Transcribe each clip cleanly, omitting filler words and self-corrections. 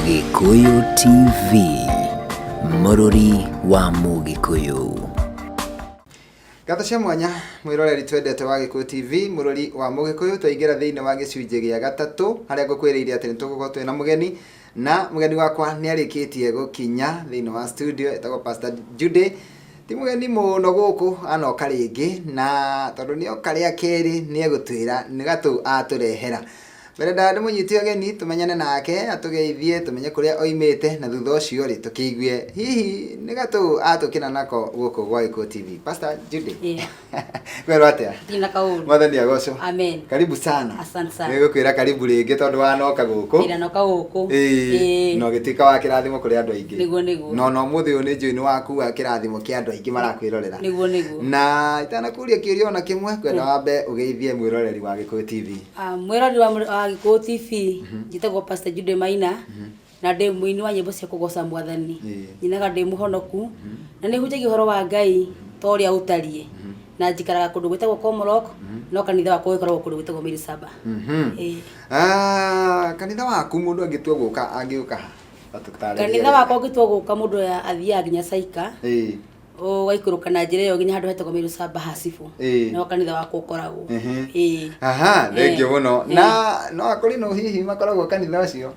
Gĩkũyũ TV, mũrũri wa Mũgĩkũyũ. Ngatho cia mwanya mwĩroreri twendete wa Gĩkũyũ TV, mũrori wa Mũgĩkũyũ, twaingĩra thĩinĩ wa gĩcunjĩ gĩa gatatũ harĩa ngũkwĩrĩire atĩ nĩ tũgũkorwo twĩna mũgeni na mũgeni wakwa nĩ arĩkĩtie gũkinya thĩinĩ wa studio etagwo Pastor Judy. Ti mũgeni mũno gũkũ anoka rĩngĩ na tondũ nĩ oka rĩa kerĩ nĩ egũtwĩra nĩ gatũ atũrehera. Mbere ndaya ndĩmũnyite ũgeni tũmenyane nake atũgeithie tũmenye kũrĩa oimĩte na thutha ũcio rĩ tũkĩigue hihi nĩ gatũ atũkĩna nako gũkũ gwa Gĩkũyũ TV. Pastor Judy. Yeah. Kwĩrwo atĩa? Ndirĩ na kaũru. Mwathani agocwo. Amen. Karibu sana. Asante sana. Nĩgũkwĩra karibu rĩngĩ tondũ wanoka gũkũ. Ndanoka gũkũ. Ĩĩ. Ĩĩ. Na ũgĩtuĩka wa kĩrathimo kũrĩ andũ aingĩ. Nĩguo, nĩguo. Na ona ũmũthĩ ũyũ nĩ njũĩ nĩ wakua kĩrathimo kĩa andũ aingĩ marakwĩrorera. Nĩguo, nĩguo. Na itanakũria kĩũria ona kĩmwe ngwenda wambe ũgeithie mwĩroreri wa Gĩkũyũ TV. Ah, mwĩrori wa wa Gĩkũyũ TV njĩtagwo Pastor Jude Maina na ndĩ mũini wa nyĩmbo cia kũgoca mwathani. Nyinaga ndĩ mũhonoku na nĩ hunjagia ũhoro wa Ngai ta ũrĩa ũtariĩ na njikaraga kũndũ gwĩtagwo Komorok no kanitha wakwa ũgĩkoragwo kũndũ gwĩtagwo Meri Saba. Ĩĩ. Ah, kanitha waku mũndũ angĩtua gũka angĩũka ha? Atũtarĩrie Kanitha wega. wakwa ũngĩtua gũka mũndũ athiaga nginya Saika. Ũgaikũrũka na njĩra ĩyo nginya handũ hetagwo Meru Saba Hasibu. No kanitha wakwa ũkoragwo. Ĩĩ. Aha, thengiũ mũno. Na no akũrinũ hihi makoragwo kanitha ũcio?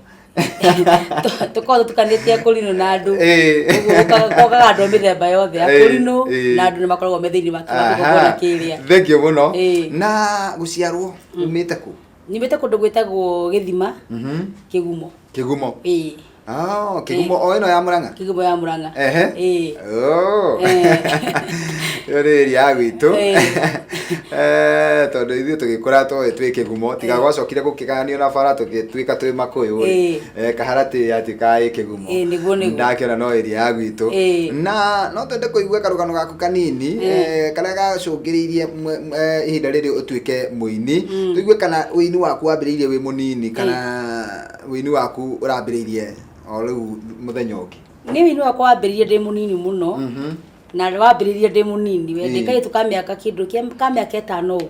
Tũkoragwo tũtukanĩtie akũrinũ na andũ. Ũguo gũkaga andũ a mĩthemba yothe, akũrinũ na andũ nĩ makoragwo me thĩinĩ wa kĩgongona kĩrĩa. Thengiũ mũno. Na gũciarwo umĩte kũ? Nyumĩte kũndũ gwĩtagwo Gĩthima, Kĩgumo. Kĩgumo. Ĩĩ. Ah, Kĩgumo o ĩno ya Murang'a? Kĩgumo ya Murang'a. Ehe. Ĩĩ. Oh. Eh. Ĩyo nĩ area ya gwitũ. Ĩĩ. Eh, tondũ ithuĩ tũgĩkũra twoĩ twĩ Kĩgumo, tiga gwacokire gũkĩgayanio na bara tũgĩtuĩka twĩ Makũyũ rĩ. Ĩĩ. Eh, Kaharatĩ yatuĩkaga ĩ Kĩgumo. Ĩĩ, nĩguo, nĩguo. Ndakĩona no area ya gwitũ. Ĩĩ. Na no twende kũigua karũgano gaku kanini eh, karĩa gacũngĩrĩirie ihinda rĩrĩ ũtuĩke mũini. Tũigue kana ũini waku wambĩrĩirie wĩ mũnini kana ũini waku ũrambĩrĩirie o rĩu mũthenya ũngĩ. Niĩ ũini wakwa wambĩrĩirie ndĩ mũnini mũno. Na wambĩrĩirie ndĩ mũnini we, ndĩ kairĩtu ka mĩaka kĩndũ kĩa ka mĩaka ĩtano ũguo.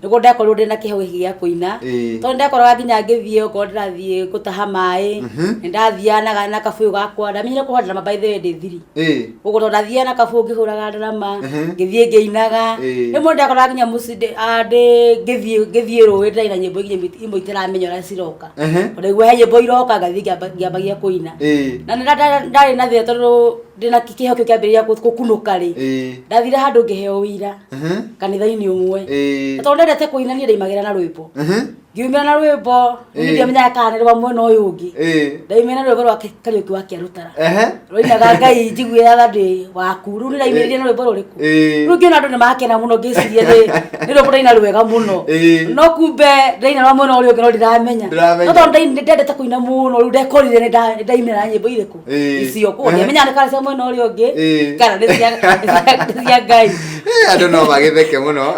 Nĩguo ndakorirwo ndĩna kĩheo gĩkĩ gĩa kũina. Tondũ nĩndakoraga nginya ngĩthiĩ okorwo ndĩrathiĩ gũtaha maĩ, nĩndathiaga na na kabũyũ gakwa, ndamenyire kũhũra ndarama by the way ndĩ thiri. Ũguo tondũ ndathiaga na kabũyũ ngĩhũraga ndarama, ngĩthiĩ ngĩinaga. Rĩmwe nĩndakoraga nginya mũciĩ ndĩ ngĩthiĩ ngĩthiĩ rũĩ ndĩraina nyĩmbo nginya imwe itaramenya ũrĩa ciroka. Ndaigua he nyĩmbo iroka ngathiĩ ngĩambagia kũina. Na nĩ ndarĩ na thĩna tondũ ndĩna kĩheo kĩu kĩambĩrĩria gũkunũka rĩ, ndathire handũ ngĩheo wĩira kanitha-inĩ ũmwe. Na tondũ ndendete kũina niĩ ndaimagĩra na rwĩmbo. Ngiumĩra na rwĩmbo, niĩ ndiamenyaga kana nĩ rwa mwena ũyũ ũngĩ. Ndaumĩra na rwĩmbo rwa Kariũki wa Kĩarũtara. Rwainaga Ngai njiguĩra tha ndĩ waku. Rĩu nĩ ndaimĩrire na rwĩmbo rũrĩkũ? Rĩu ngĩona andũ nĩ makena mũno ngĩciria nĩ nĩ rwĩmbo ndaina rwega mũno. No kumbe ndaina rwa mwena ũrĩa ũngĩ no ndiramenya. Ndũramenya. No tondũ ndendete kũina mũno rĩu ndekorire nĩ ndaimĩra na nyĩmbo irĩkũ? Icio. Koguo ndiamenyaga nĩ kana cia mwena ũrĩa ũngĩ kana nĩ cia nĩ cia Ngai. Andũ no magĩtheke mũno.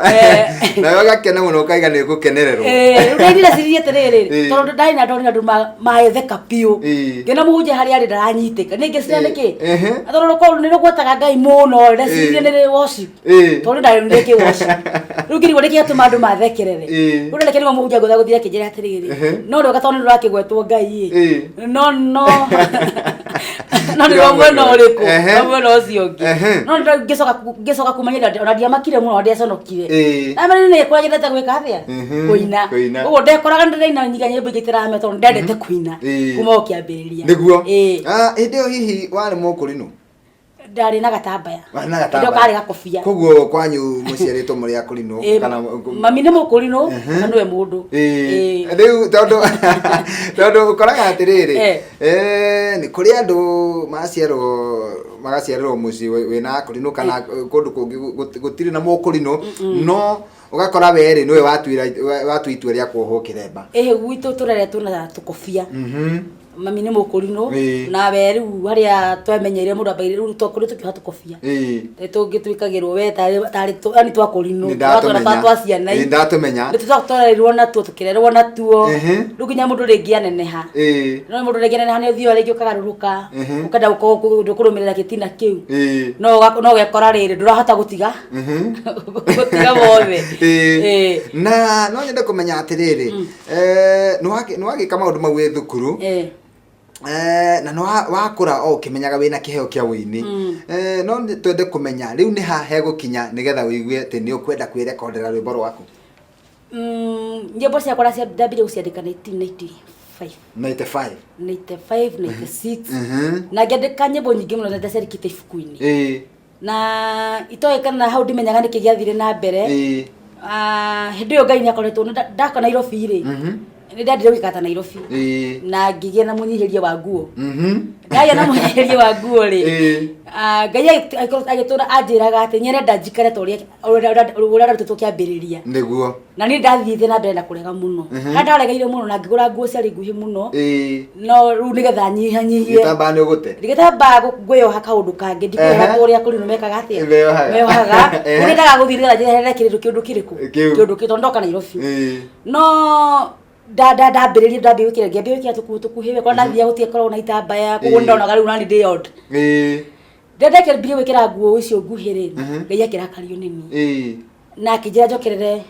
Nawe ũgakena mũno ũkaiga nĩ gũkenererwo. Rĩu ndainire cirie atĩrĩrĩ, tondũ ndarĩ na ndonire andũ magĩtheka biũ. Ngĩona mũhunjia harĩa arĩ ndaranyitĩka. Nĩ ngĩciria nĩkĩ? Na tondũ rũkorwo nĩ rũgwetaga Ngai mũno, ndecirie nĩ worship. Tondũ ndarĩ nĩ kĩ worship. Rĩu ngĩrigwo nĩkĩ gĩatũma andũ mathekerere. Rĩu ndarĩkia nĩguo mũhunjia ngũtha gũthiĩ akĩnjĩra atĩrĩrĩ, no rwega tondũ nĩ rũrakĩgwetwo Ngai ĩ. No no no nĩ rwa mwena ũrĩkũ? Rwa mwena ũcio ũngĩ. No nĩ ngĩcoka ngĩcoka kumenya ona ndiamakire mũno ndiaconokire. Ndamenyire nĩ kũrĩa nyendete gwĩka atĩa? Kũina. Kũina. Ũguo ndekoraga ndĩraina nyiga nyĩmbo ingĩ itiramenya tondũ ndendete kũina kuma o kĩambĩrĩria. Nĩguo. Ah, hĩndĩ ĩyo hihi warĩ mũkũrinũ? Ndarĩ na gatambaya. Warĩ na gatambaya. Hĩndĩ ĩyo karĩ gakobia. Koguo kwanyu mũciarĩtwo mũrĩ akũrinũ kana Mami nĩ mũkũrinũ na nĩwe mũndũ. Rĩu tondũ tondũ ũkoraga atĩrĩrĩ, nĩ kũrĩ andũ maciarwo magaciarĩrwo mũciĩ wĩna akũrinũ kana kũndũ kũngĩ gũtirĩ na mũkũrinũ, no ũgakora we rĩ nĩwe watuĩra watua itua rĩa kuohwo kĩremba. Ĩhĩ gwitũ tũreretwo na tũkobia. Mami nĩ mũkũrinũ nawe rĩu harĩa twemenyeire mũndũ ambaire rĩu twakorirwo tũkĩoha tũkobia. Nĩ tũngĩ twĩkagĩrwo we tarĩ tarĩ yani twakũrinũ. Nĩ ndatũmenya. Twa ciana. Nĩ ndatũmenya. Nĩ tũrerirwo natuo tũkĩrerwo natuo. Rĩu nginya mũndũ rĩngĩ aneneha. No mũndũ rĩngĩ aneneha nĩ ũthiaga rĩngĩ ũkagarũrũka. Ũkenda gũkorwo ndũkũrũmĩrĩra gĩtina kĩu. No no ũgekora rĩrĩ ndũrahota gũtiga. Gũtiga mothe. Na no nyende kũmenya atĩrĩrĩ, nĩ wagĩka maũndũ mau wĩ thukuru. Na nĩ wakũra o ũkĩmenyaga wĩna kĩheo kĩa ũini. No nĩ twende kũmenya rĩu nĩ ha hegũkinya nĩgetha ũigue atĩ nĩ ũkwenda kwĩrekondera rwĩmbo rwaku. Nyĩmbo ciakwa ndambirie gũciandĩka 1995. 95. 95, 96. Na ngĩandĩka nyĩmbo nyingĩ mũno na ndaciandĩkĩte ibuku-inĩ. Na itoĩ kana hau ndimenyaga nĩkĩ gĩathire na mbere. Ah, hĩndĩ ĩyo Ngai nĩakoretwo ndaka Nairobi rĩ, nĩ ndendire gũikara Nairobi. Na ngĩgĩa na mũnyihĩrie wa nguo. Ndagĩa na mũnyihĩrie wa nguo rĩ, ah, Ngai agĩtũra anjĩraga atĩ nyerenda njikare ta ũrĩa ndarutĩtwo kĩambĩrĩria. Na niĩ ndathiĩte na mbere na kũrega mũno. Harĩa ndaregeire mũno na ngĩgũra nguo ciarĩ nguhĩ mũno. No rĩu nĩgetha nyihanyihie. Gĩtambaya nĩ ũgũte. Gĩtambaya ngwĩyoha kaũndũ kangĩ, ndikuoha ta ũrĩa kũrĩ mekaga atĩa? Meyohaga. Meyohaga. Rĩu nyendaga gũthiĩ nĩgetha njeherere kĩndũ kĩũndũ kĩrĩkũ? Kĩu. Kĩũndũ kĩu tondũ ndoka Nairobi. No ndambĩrĩria ndambia gwĩkĩra, ngĩambia gwĩkĩra tũkuo tũkuhĩ we, korwo ndathiaga gũtiakoragwo na itambaya, koguo ndonaga rĩu nani ndĩ odd. Rĩrĩa ndakĩambirie gwĩkĩra nguo icio nguhĩ rĩ, Ngai akĩrakario nĩ niĩ. Na akĩnjĩra njokerere,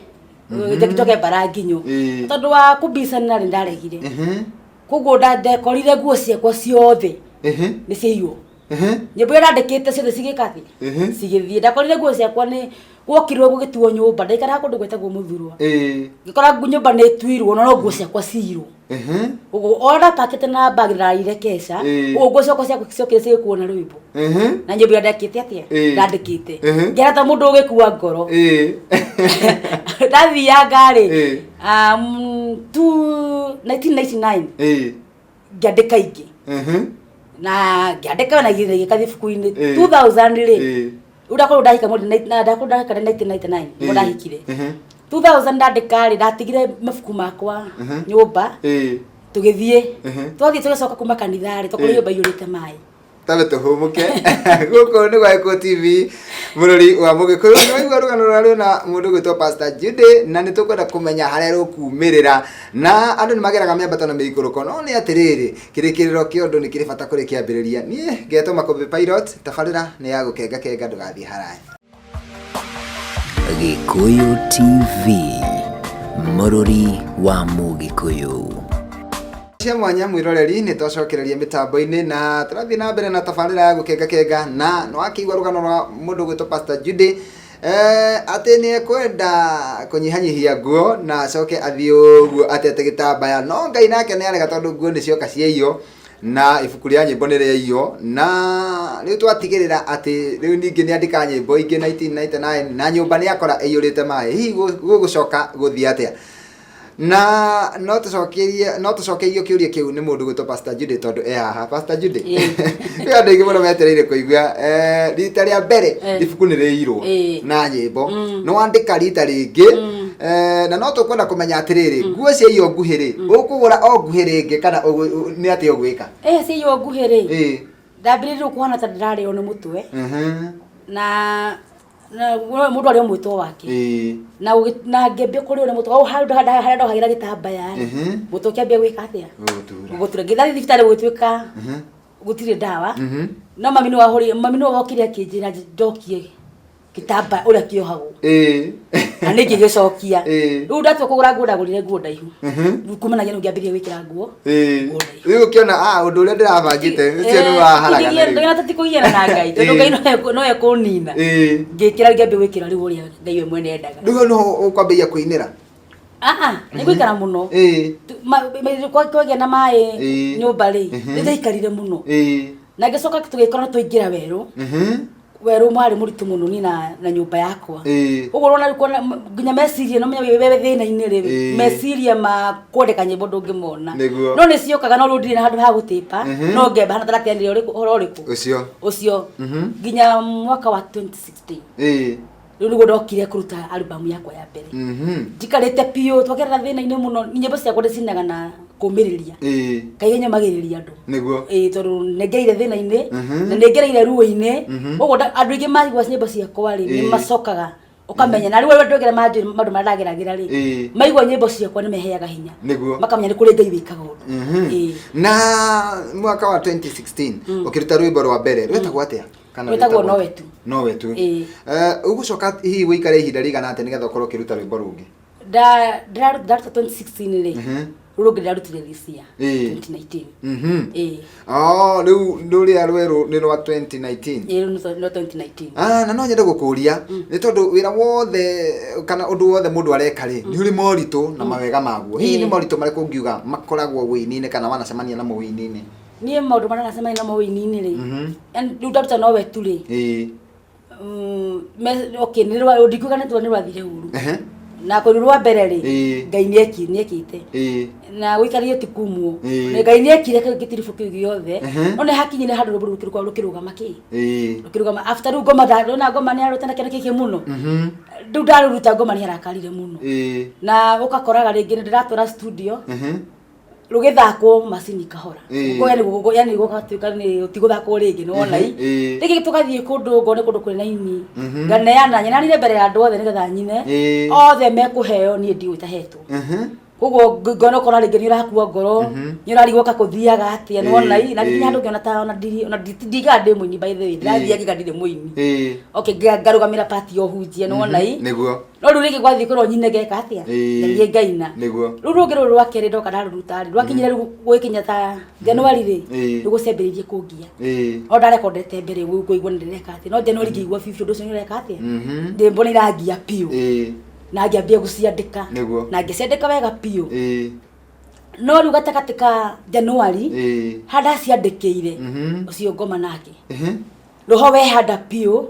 njoke mbara nginyo. Tondũ wa kũmbicana rĩ, ndaregire. Koguo ndekorire nguo ciakwa ciothe nĩ ciaiywo. Nyĩmbo iria ndandĩkĩte ciothe cigĩka atĩ? Cigĩthiĩ. Ndakorire nguo ciakwa nĩ gwokirwo gũgĩtuo nyũmba. Ndaikaraga kũndũ gwĩtagwo Mũthurwa. Ngĩkora nyũmba nĩ ĩtuirwo no nguo ciakwa ciirwo. Ũguo o ndapakĩte na bag ndĩrarĩire keca. Ũguo nguo ciakwa ciokire cigĩkuo na rwĩmbo. Na nyĩmbo iria ndekĩte atĩa? Ndandĩkĩte. Ngĩhana ta mũndũ ũgĩkua ngoro. Ndathianga rĩ, 1999 ngĩandĩka ingĩ. Na ngĩandĩka na igĩka ibuku-inĩ. 2000 rĩ, rĩu ndakorwo ndahika mweri, na ndakorwo ndahika 1999 nĩguo ndahikire. 2000 ndandĩka rĩ, ndatigire mabuku makwa nyũmba, tũgĩthiĩ. Twathiĩ tũgĩcoka kuma kanitha rĩ, twakorire nyũmba iyũrĩte maĩ. Tabe tũhũmũke. Gũkũ nĩ gwa Gĩkũyũ TV, mũrori wa Mũgĩkũyũ. Nĩ waigua rũgano rũrĩa rwĩna mũndũ ũgwĩtwo Pastor Judy, na nĩ tũkwenda kũmenya harĩa rũkumĩrĩra. Na andũ nĩ mageraga mĩambato na mĩikũrũko, no nĩ atĩrĩrĩ, kĩrĩkĩrĩro kĩa ũndũ nĩ kĩrĩ bata kũrĩ kĩambĩrĩria. Niĩ ngetwo Makũmbĩ Pilot, tabarĩra nĩ ya gũkenga kenga, ndũgathiĩ haraya. Gĩkũyũ TV, mũrũri wa Mũgĩkũyũ. Cia mwanya mwĩroreri, nĩ twacokereria mĩtambo-inĩ na tũrathiĩ na mbere na tabarĩra ya gũkenga kenga, na nĩ wakĩigua rũgano rwa mũndũ ũgwĩtwo Pastor Judy, atĩ nĩ ekwenda kũnyihanyihia nguo na acoke athiĩ ũguo atete gĩtambaya, no Ngai nake nĩ arega tondũ nguo nĩ cioka ciaiywo na ibuku rĩa nyĩmbo nĩ rĩaiywo, na rĩu twatigĩrĩra atĩ rĩu ningĩ nĩ andĩka nyĩmbo ingĩ 1999 na nyũmba nĩ akora ĩiyũrĩte maĩ. Hihi gũgũcoka gũthiĩ atĩa? Na no tũcokerie, no tũcokeirio kĩũria kĩu nĩ mũndũ gwĩtwo Pastor Judy tondũ e haha. Pastor Judy, nĩ andũ aingĩ mũno metereire kũigua, rita rĩa mbere ibuku nĩ rĩirwo na nyĩmbo, nĩ wandĩka rita rĩngĩ, na no tũkwenda kũmenya atĩrĩrĩ, nguo ciaiywo nguhĩ rĩ, ũkũgũra o nguhĩ rĩngĩ kana nĩ atĩa ũgwĩka? Ciaiywo nguhĩ rĩ, ndambĩrĩirie kũhana ta ndĩrarĩo nĩ mũtwe. Na mũndũ arĩ o mwĩtwo wake. Na na ngĩambia kũrĩo nĩ mũtwe. Hau harĩa ndohagĩra gĩtambaya rĩ, mũtwe ũkĩambia gwĩka atĩa? Gũgũtura. Gũgũtura. Ngĩthiĩ thibitarĩ gũgĩtuĩka gũtirĩ ndawa. No mami nĩwe wahũrire, mami nĩwe wokire akĩnjĩra njokie gĩtambaya ũrĩa kĩohagwo. Na nĩ ngĩgĩcokia. Rĩu ndatua kũgũra nguo, ndagũrire nguo ndaihu. Rĩu kumanagia rĩu ngĩambĩrĩria gwĩkĩra nguo. Nguo ndaihu. Rĩu ũkĩona, ũndũ ũrĩa ndĩrabangĩte, ũcio nĩ waharagana rĩu. Ndĩrona ta ti kũgiana na Ngai, tondũ Ngai no ekũnina. Ngĩkĩra, ngĩambia gwĩkĩra rĩu ũrĩa Ngai we mwene endaga. Rĩu no ũkwambĩrĩria kũinĩra? Nĩ gũikara mũno. Kwagĩa na maĩ nyũmba rĩ, nĩ ndaikarire mũno. Na ngĩcoka tũgĩkorwo twaingĩra werũ. Werũ warĩ mũritũ mũno niĩ na nyũmba yakwa. Ũguo ũrona rĩu kuona nginya meciria, no menya wĩ thĩna-inĩ rĩ, meciria ma kwandĩka nyĩmbo ndũngĩmona. No nĩ ciokaga, no rĩu ndirĩ na handũ ha gũtĩpa, no ngemba hana tarateanĩria ũrĩkũ, ũhoro ũrĩkũ? Ũcio. Ũcio. Nginya mwaka wa 2016. Rĩu nĩguo ndokire kũruta album yakwa ya mbere. Njikarĩte biũ, twagerera thĩna-inĩ mũno, nyĩmbo ciakwa ndĩcinaga na kũmĩrĩria. Kaingĩ nyũmagĩrĩria andũ. Tondũ nĩ ngereire thĩna-inĩ, na nĩ ngereire ruo-inĩ. Ũguo andũ aingĩ maigua nyĩmbo ciakwa rĩ, nĩ macokaga ũkamenya. Na rĩu andũ aingĩ manjũĩ maũndũ marĩa ndageragĩra rĩ, maigua nyĩmbo ciakwa nĩ meheaga hinya. Makamenya nĩ kũrĩ Ngai wĩkaga ũndũ. Na mwaka wa 2016 ũkĩruta rwĩmbo rwa mbere rwĩtagwo atĩa? Kana Rwĩtagwo rwĩtagwo Nowe Tu. Nowe Tu. Ũgũcoka hihi wĩikare ihinda rĩigana atĩa nĩgetha ũkorwo ũkĩruta rwĩmbo rũngĩ? Ndaruta 2016 rĩ, Rũu rũngĩ ndĩrarutire this year, 2019. Ĩĩ. Oh, rĩu rũrĩa rwerũ nĩ rwa 2019? Ĩĩ, rũu nĩ rwa 2019. Ah, na no nyende gũkũria nĩ tondũ wĩra wothe kana ũndũ wothe mũndũ areka rĩ, nĩ ũrĩ moritũ na mawega maguo. Hihi nĩ moritũ marĩkũ ũngiuga makoragwo wĩini-inĩ kana wanacemania namo wĩini-inĩ? Niĩ maũndũ marĩa ndacemania namo wĩini-inĩ rĩ, yani rĩu ndaruta nowe tu rĩ, okay, nĩ ndingiuga nĩ rwathire ũru. Na kũrĩ rwa mbere rĩ, Ngai nĩekĩte. Na gũikario ti kumwo. Ngai nĩekire gĩtiribũ kĩu gĩothe. No nĩ hakinyire handũ rwĩmbo rũu rũkĩrũgama kĩ? Rũkĩrũgama. After rĩu ngoma ndona ngoma nĩ arũte na kĩndũ kĩngĩ mũno. Rĩu ndarũruta ngoma nĩ arakarire mũno. Na ũgakoraga rĩngĩ nĩ ndĩratwara studio, rũgĩthakwo macini kahora. Yani yani gũgatuĩka nĩ gũtigũthakwo rĩngĩ, nĩ wona i. Rĩngĩ tũgathiĩ kũndũ ngone kũndũ kwĩna aini. Nganeana, nyenanire mbere ya andũ othe nĩgetha nyine. Othe mekũheo, niĩ ndiũĩ itahetwo. Koguo ngona ũkona rĩngĩ nĩ ũrakua ngoro, nĩ ũrarigwo ka kũthiaga atĩa, nĩ wona i. Na nginya handũ ngĩona ta ona ndiri, ona ndigaga ndĩ mũini by the way, ndĩrathiĩ ngiga ndirĩ mũini. Okay, ngarũgamĩra part ya ũhunjia, nĩ wona i. Nĩguo. No rĩu rĩngĩ gwathiĩ kũrwo nyine ngeka atĩa? Ngathiĩ ngaina. Nĩguo. Rĩu rũngĩ rũrũ rwa kerĩ ndoka ndarũruta rĩ, rwakinyire rĩu gũgĩkinya ta January rĩ, rĩu gũciambĩrĩirie kũngia. No ndarekondete mbere ũguo ngũigua nĩ ndĩreka atĩa, no January ngĩigua biũ biũ ũndũ ũcio nĩ ũreka atĩa? Nyĩmbo nĩ irangia biũ. Na ngĩambia gũciandĩka. Nĩguo. Na ngĩciandĩka wega biũ. No rĩu gatagatĩ ka January, harĩa ndaciandĩkĩire, ũcio ngoma nake. Roho wehanda biũ.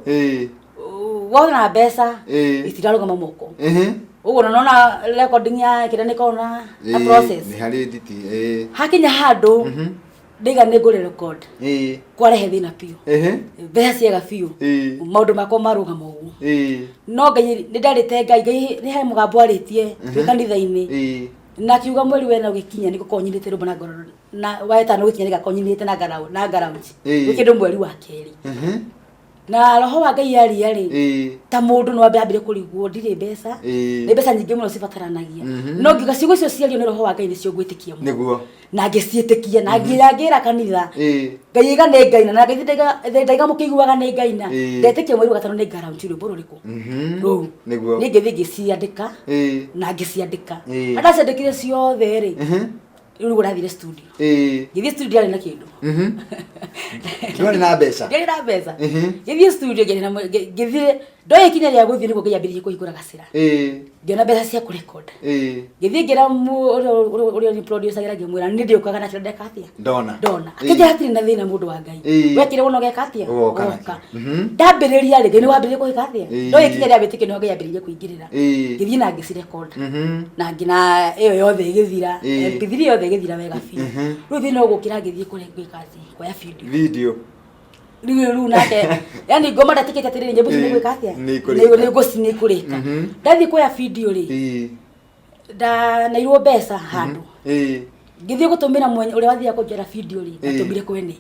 Wona mbeca itirarũgama moko. Ũguo nona recording ya kĩrĩa nĩ korwo na process. Nĩ harĩ nditi. Hakinya handũ ndaiga nĩ ngũre record. Kwarehe thĩna biũ. Mbeca ciaga biũ. Maũndũ makwa marũgama ũguo. No Ngai nĩ ndarĩte Ngai, Ngai nĩ he mũgambo arĩtie twĩ kanitha-inĩ. Na akiuga mweri wena ũgĩkinya nĩ ngũkorwo nyinĩte rwĩmbo na ngoro na wa ĩtano ũgĩkinya nĩgakorwo nyinĩte na ngarau na ngaraunji. Gwĩ kĩndũ mweri wa kerĩ. Na roho wa Ngai aria rĩ, ta mũndũ no ambire kũrigwo ndirĩ mbeca. Nĩ mbeca nyingĩ mũno cibataranagia. No ngiuga ciugo icio ciario nĩ roho wa Ngai nĩcio ngwĩtĩkia mũno. Nĩguo. Na ngĩciĩtĩkia na ngĩra kanitha. Ngai iga nĩ ngaina na Ngai ndaiga mũkĩiguaga nĩ ngaina. Ndetĩkia mweri wa gatano nĩ ngaraunji rwĩmbo rũrĩkũ? Rũu. Nĩguo. Niĩ ngĩthiĩ ngĩciandĩka. Na ngĩciandĩka. Na ndaciandĩkire ciothe rĩ, rĩu nĩguo ndathire studio. Ngĩthiĩ studio ndiarĩ na kĩndũ. Ndwarĩ na mbeca? Ndiarĩ na mbeca. Ngĩthiĩ studio ngĩaria na ngĩthiĩ ndoya ikinya rĩa gũthiĩ nĩguo Ngai ambĩrĩrie kũhingũra gacĩra. Ngĩona mbeca cia kũrecord. Ngĩthiĩ ngĩra ũrĩa nĩ producer ngĩmwĩra nĩ ndĩũkaga na kĩrĩa ndeka atĩa? Ndona. Ndona. Akĩnjĩra hatirĩ na thĩna mũndũ wa Ngai. Wekire wona ũgeka atĩa? Ũgoka Ũgoka. nakĩo. Ndambĩrĩria rĩ, Ngai nĩ wambĩrĩria kũhĩka atĩa? Ndoya ikinya rĩa wĩtĩkio nĩho Ngai ambĩrĩirie kũingĩrĩra. Ngĩthiĩ na ngĩcirecord. Na ngina ĩyo yothe ĩgĩthira. MP3 yothe ĩgĩthira wega biũ. Rĩu thĩna ũgũkĩra ngĩthiĩ gwĩka atĩ, kuoya video. Video. Rĩu nake, yani ngoma ndatikĩte atĩrĩrĩ, nyĩmbo ici nĩ gwĩka atĩa? Nĩ ikũrĩka. Nĩ ikũrĩka. Ndathiĩ kuoya video rĩ, ndaneirwo mbeca handũ. Ngĩthiĩ gũtũmĩra mwenye ũrĩa wathiaga kũnjoera video rĩ, ndatũmire kwene.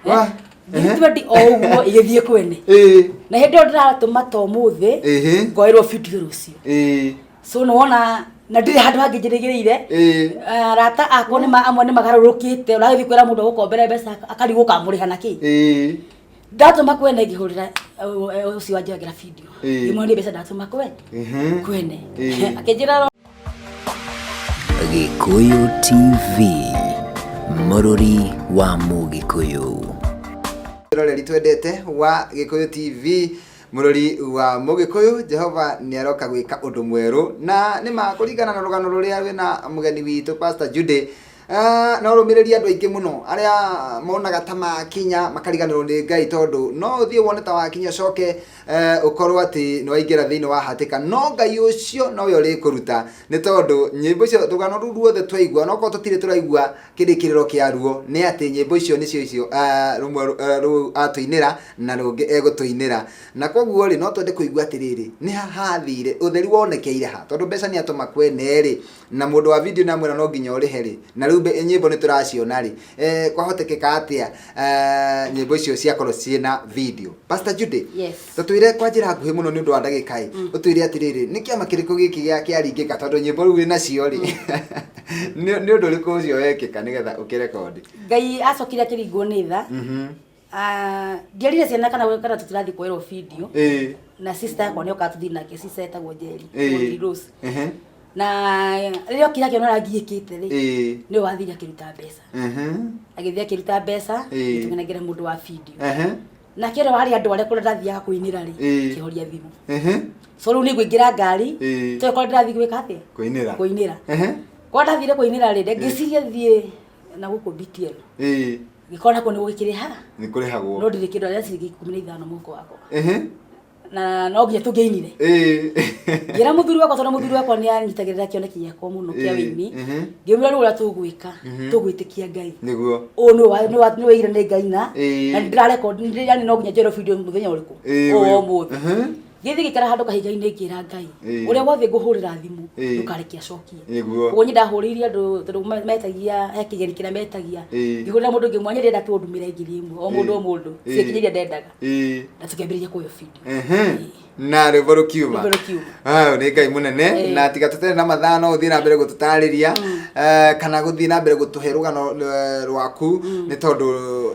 Wa? Ngiri twendi o ũguo igĩthiĩ kwene. Na hĩndĩ ĩyo ndĩratũma ta ũmũthĩ, ngoerwo video rũciũ. So nĩ wona na ndirĩ handũ hangĩ njĩrĩgĩrĩire. Arata akwa nĩ amwe nĩ magarũrũkĩte, ũragĩthiĩ kwĩra mũndũ agũkombere mbeca akarigwo ũkamũrĩha na kĩ. Ndatũma kwene ngĩhũrĩra ũcio wanjoyagĩra video. Ngĩmwĩra nĩ mbeca ndatũma kwene. Akĩnjĩra Gĩkũyũ TV, mũrũri wa Mũgĩkũyũ. Roreri twendete wa Gĩkũyũ TV, mũrori wa Mũgĩkũyũ, Jehova nĩ aroka gwĩka ũndũ mwerũ na nĩ ma kũringana na rũgano rũrĩa rwĩna mũgeni witũ Pastor Judy. No rũmĩrĩrie andũ aingĩ mũno arĩa monaga ta makinya makariganĩrwo nĩ Ngai, tondũ no ũthiĩ wone ta wakinya ũcoke ũkorwo atĩ nĩ waingĩra thĩinĩ wa hatĩka, no Ngai ũcio nowe ũrĩkũruta, nĩ tondũ nyĩmbo icio rũgano rũu ruothe twaigua, no korwo tũtirĩ tũraigua kĩrĩkĩrĩro kĩa ruo, nĩ atĩ nyĩmbo icio nĩcio icio rũmwe rũu atũinĩra na rũngĩ egũtũinĩra. Na koguo rĩ, no twende kũigua atĩrĩrĩ, nĩ ha hathire ũtheri wonekeire ha, tondũ mbeca nĩ atũma kwene rĩ, na mũndũ wa video namwĩra no nginya ũrĩhe rĩ, na rĩu nyĩmbo nĩ tũraciona rĩ, kwahotekeka atĩa nyĩmbo icio ciakorwo ciĩna video? Pastor Judy, Yes. tũtwĩre kwa njĩra nguhĩ mũno nĩ ũndũ wa ndagĩka ĩ, ũtwĩre atĩrĩrĩ, nĩ kĩama kĩrĩkũ gĩkĩ kĩaringĩka, tondũ nyĩmbo rĩu wĩ nacio rĩ, nĩ ũndũ ũrĩkũ ũcio wekĩka nĩgetha ũkĩrekondi? Ngai acokire akĩringwo nĩ tha. Ndiarire ciana kana tũtirathiĩ kuoerwo video. Na sister yakwa nĩokaga tũthiĩ nake, sister etagwo Njeri, Njeri Rose. Na rĩrĩa okire akĩona ũrĩa ngiĩkĩte rĩ, nĩwe wathire akĩruta mbeca. Agĩthiĩ akĩruta mbeca, tũkĩnengera mũndũ wa video. Nake ũrĩa warĩ andũ arĩa kũrĩa ndathiaga kũinĩra rĩ, akĩhoria thimũ. So rĩu nĩ ngũingĩra ngari, tondũ korwo ndĩrathiĩ gwĩka atĩa? Kũinĩra. Kũinĩra. Korwo ndathire kũinĩra rĩ, ngĩciria thiĩ na gũkũ BTL. Ngĩkora nakuo nĩ gũgĩkĩrĩha. Nĩ kũrĩhagwo. No ndirĩ kĩndũ, arĩa ciringi 15 mũhuko wakwa. Na no nginya tũngĩainire. Ngĩra mũthuri wakwa, tondũ mũthuri wakwa nĩ anyitagĩrĩra kĩoneki gĩakwa mũno kĩa wĩini. Ngĩmwĩra rĩu ũrĩa tũgwĩka, tũgwĩtĩkia Ngai. Nĩguo. Ũũ nĩwe waigire nĩ ngaina. Na nĩ yani no nginya njoerwo video mũthenya ũrĩkũ? Ũũ wa ũmũthĩ. Ngĩthiĩ ngĩikara handũ kahiga-inĩ ngĩra Ngai, ũrĩa wothe ngũhũrĩra thimũ, ndũkareke acokie. Nĩguo. Ũguo niĩ ndahũrĩire andũ tondũ metagia, he kĩgeni kĩrĩa metagia. Ngĩhũrĩra mũndũ ngĩmwĩra niĩ ndĩrenda tu ũndũmĩre 1000 o mũndũ o mũndũ. Ciĩkinya iria ndendaga. Na tũkĩambĩrĩria kuoyo video. Na rwĩmbo rũkiuma. Rwĩmbo rũkiuma. Wow, nĩ Ngai mũnene. Na tiga tũtarĩ na mathaa no ũthiĩ na mbere gũtũtarĩria, kana gũthiĩ na mbere gũtũhe rũgano rwaku, nĩ tondũ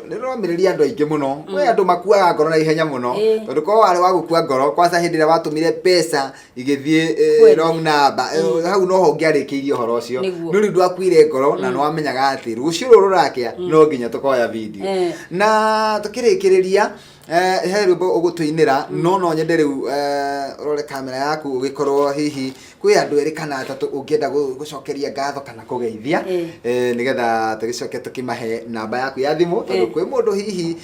nĩ rũramĩrĩria andũ aingĩ mũno. Kwĩ andũ makuaga ngoro na ihenya mũno, tondũ korwo warĩ wa gũkua ngoro kwanza hĩndĩ ĩrĩa watũmire mbeca igĩthiĩ wrong number, hau noho ũngĩarĩkĩirie ũhoro ũcio. No rĩu ndwakuire ngoro na nĩwamenyaga atĩ rũciũ rũrũ rũrakĩa no nginya tũkoya video. Na tũkĩrĩkĩrĩria, he rwĩmbo ũgũtũinĩra, no nyende rĩu ũrore kamera yaku, ũgĩkorwo hihi kwĩ andũ erĩ kana atatũ ũngĩenda gũcokeria ngatho kana kũgeithia, nĩgetha tũgĩcoke tũkĩmahe namba yaku ya thimũ, tondũ kwĩ mũndũ hihi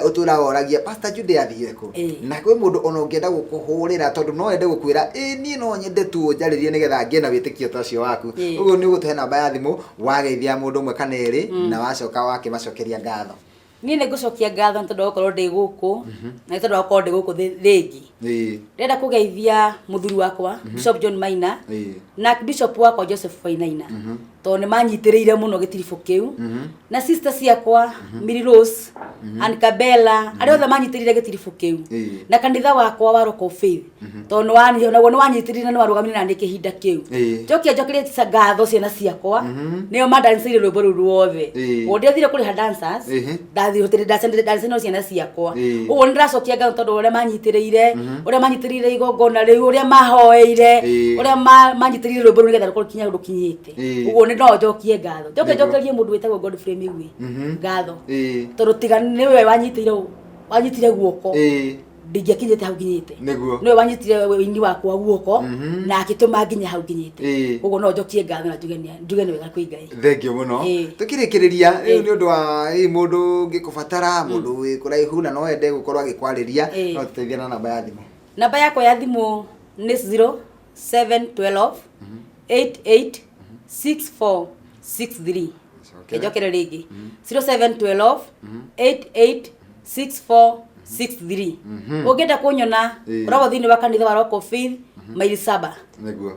ũtũraga oragia Pastor Jude athire kũ, na kwĩ mũndũ ona ũngĩenda gũkũhũrĩra tondũ no ende gũkwĩra ĩ niĩ no nyende tu ũnjarĩrie nĩgetha ngĩe na wĩtĩkio ta ũcio waku. Ũguo nĩ ũgũtũhe namba ya thimũ, wageithia mũndũ ũmwe kana erĩ, na wacoka wakĩmacokeria ngatho. Niĩ nĩ ngũcokia ngatho nĩ tondũ wa gũkorwo ndĩ gũkũ, na nĩ tondũ wa gũkorwo ndĩ gũkũ rĩngĩ. Ndĩrenda kũgeithia mũthuri wakwa Bishop John Maina na Bishop wakwa Joseph Wainaina, tondũ nĩ manyitĩrĩire mũno gĩtiribũ kĩu, na sister ciakwa Mary Rose and Kabela, arĩa othe manyitĩrĩire gĩtiribũ kĩu, na kanitha wakwa wa Rock of Faith, tondũ naguo nĩ wanyitĩrĩire na nĩ warũgamire na niĩ kĩhinda kĩu. Njokie njokerie ngatho ciana ciakwa, nĩo mandancĩire rwĩmbo rũu ruothe. Ũguo ndiathire kũrĩha dancers, ndathire ndacenire ciana ciakwa. Ũguo nĩ ndĩracokia ngatho tondũ ũrĩa manyitĩrĩire, ũrĩa manyitĩrĩire igongona rĩu, ũrĩa mahoeire, ũrĩa manyitĩrĩire rwĩmbo rũu nĩgetha rũkorwo kinya rũkinyĩte. Ũguo nĩ no njokie ngatho. Njoke njokerie mũndũ wĩtagwo Godfrey Mĩgwi ngatho, tondũ tiga nĩwe wanyitire guoko, ndingĩakinyĩte hau nginyĩte. Nĩwe wanyitire ũini wakwa guoko na akĩtũma nginya hau nginyĩte. Ũguo no njokie ngatho na njuge nĩ wega kwĩ Ngai. Thengio mũno. Tũkĩrĩkĩrĩria rĩu, nĩ ũndũ wa hihi mũndũ ũngĩkũbatara, mũndũ wĩ kũraihu na no ende gũkorwo agĩkwarĩria, no tũteithie na namba ya thimũ. Namba yakwa ya thimũ nĩ 0712 88 64 63. Njokere rĩngĩ, 0712 88 64 63. Ũngĩenda kũnyona, ũragwo thĩinĩ wa kanitha wa Rock of Faith, maili 7.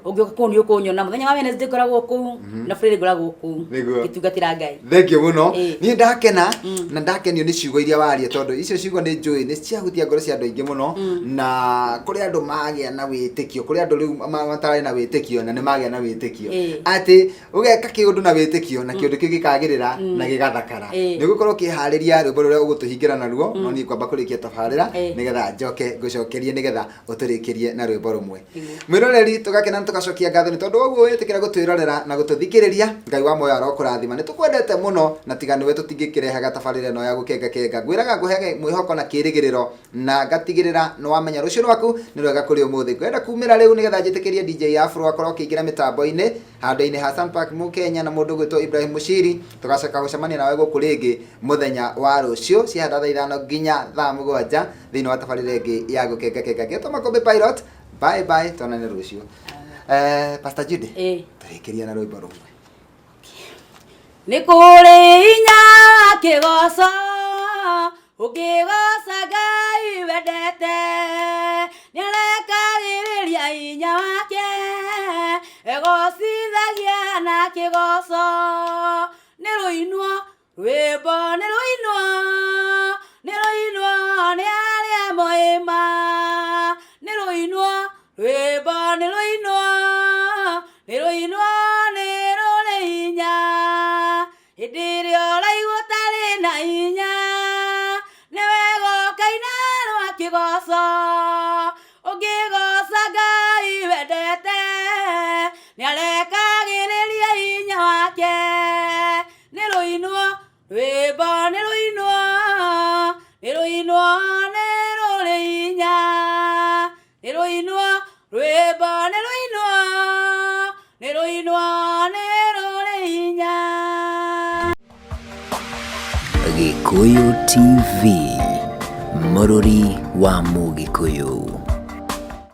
Ũngĩũka kũu nĩ ũkũnyona mũthenya wa Wednesday, ngoragwo kũu, na Friday ngoragwo kũu ngĩtungatĩra Ngai. Thengio mũno. Niĩ ndakena na ndakenio nĩ ciugo iria waria, tondũ icio ciugo nĩ njũĩ nĩ ciahutia ngoro cia andũ aingĩ mũno, na kũrĩ andũ magĩa na wĩtĩkio, kũrĩ andũ rĩu matarĩ na wĩtĩkio na nĩ magĩa na wĩtĩkio atĩ ũgeka kĩũndũ na wĩtĩkio na kĩũndũ kĩu gĩkagĩrĩra na gĩgathakara. Nĩ ũgũkorwo ũkĩharĩria rwĩmbo rũrĩa ũgũtũhingĩra naruo, no niĩ kwamba kũrĩkia tabarĩra nĩgetha njoke ngũcokerie nĩgetha ũtũrĩkĩrie na rwĩmbo rũmwe. Mwĩroreri, tũgakena na tũgacokia ngatho nĩ tondũ ũguo wĩtĩkĩra gũtwĩrorera na gũtũthikĩrĩria. Ngai wa muoyo arokũrathima. Nĩ tũkwendete mũno, na tiga nĩwe tũtingĩkĩrehaga tabarĩra ĩno ya gũkenga kenga. Ngwĩraga ngũheage mwĩhoko na kĩrĩgĩrĩro, na ngatigĩrĩra nĩ wamenya rũciũ rwaku nĩ rwega kũrĩ ũmũthĩ. Ngwenda kumĩra rĩu nĩgetha njĩtĩkĩrie DJ Afro akorwo akĩingĩra mĩtambo-inĩ handũ-inĩ ha Sun Park Mũkenya na mũndũ ũgwĩtwo Ibrahim Mushiri. Tũgacoka gũcemania nawe gũkũ rĩngĩ mũthenya wa rũciũ ciahanda thaa 5 nginya thaa 7 thĩinĩ wa tabarĩra ĩngĩ ya gũkenga kenga. Ngetwo Makũmbĩ Pilot. Bye bye, tuonane rũciũ. Pastor Judy, tũrĩkĩria na rwĩmbo rũmwe. Nĩ kũrĩ inya kĩgoco ũkĩgoca Ngai wendete, nĩarekagĩrĩria hinya wake, egocithagia na kĩgoco. Nĩ rũinwo rwĩmbo, nĩ rũinwo, nĩ rũinwo nĩ arĩa moĩma, nĩ rũinwo rwĩmbo, nĩ rũinwo, nĩ rũinwo, nĩ rũrĩ hinya. Hĩndĩ ĩrĩa ũraigua ũtarĩ na hinya, nĩ wega ũkaina rwa kĩgoco. Ũngĩgoca Ngai wendete, nĩ areka. Rwĩmbo nĩ rũinwo, nĩ rũinwo, nĩ rũrĩ hinya, nĩ rũinwo. Rwĩmbo nĩ rũinwo, nĩ rũinwo, nĩ rũrĩ hinya. Gĩkũyũ TV, mũrũri wa Mũgĩkũyũ.